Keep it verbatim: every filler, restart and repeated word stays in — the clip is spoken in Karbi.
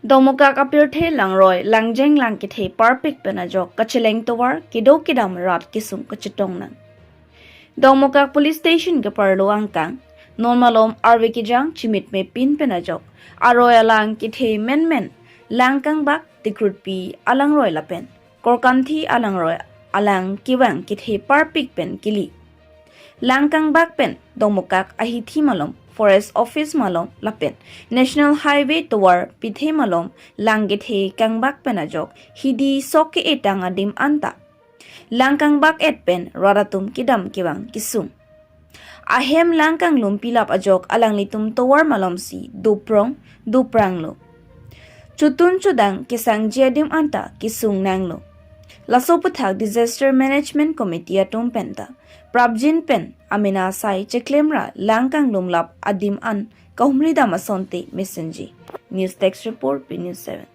Dongmukak apirthe langroi, langjeng lang kethe parpik pen ajok kacheleng tovar kedo kedam rat kesung kachetong nang. Dongmukak Police Station keparlo angkang, non malom arve kejang chimit me pin pen ajok aroi alang kethe menmen, lang kangbak, tikrutpi alangroi lapen korkanthi alangroi alang kevang kethe parpik pen kili. Lang kangbak pen Dongmukak ahithi malom, Forest Office malom lapen National Highway tovar pithe malom lang kethe kangbak pen ajok hidi sok ke-etang adim anta lang kangbak et pen rat atum kedam kevang kesung. Ahem lang kanglum pilap ajok alanglitum tovar malomsi doprong dopranglo. Chotun chodang kesangji adim anta kesung nanglo. Laso aputhak Disaster Management Committee atum penta prapjin pen amena asai cheklemra lang kanglumlap adim an kahumri dam asonte mesenji. News Desk Report, P News seven.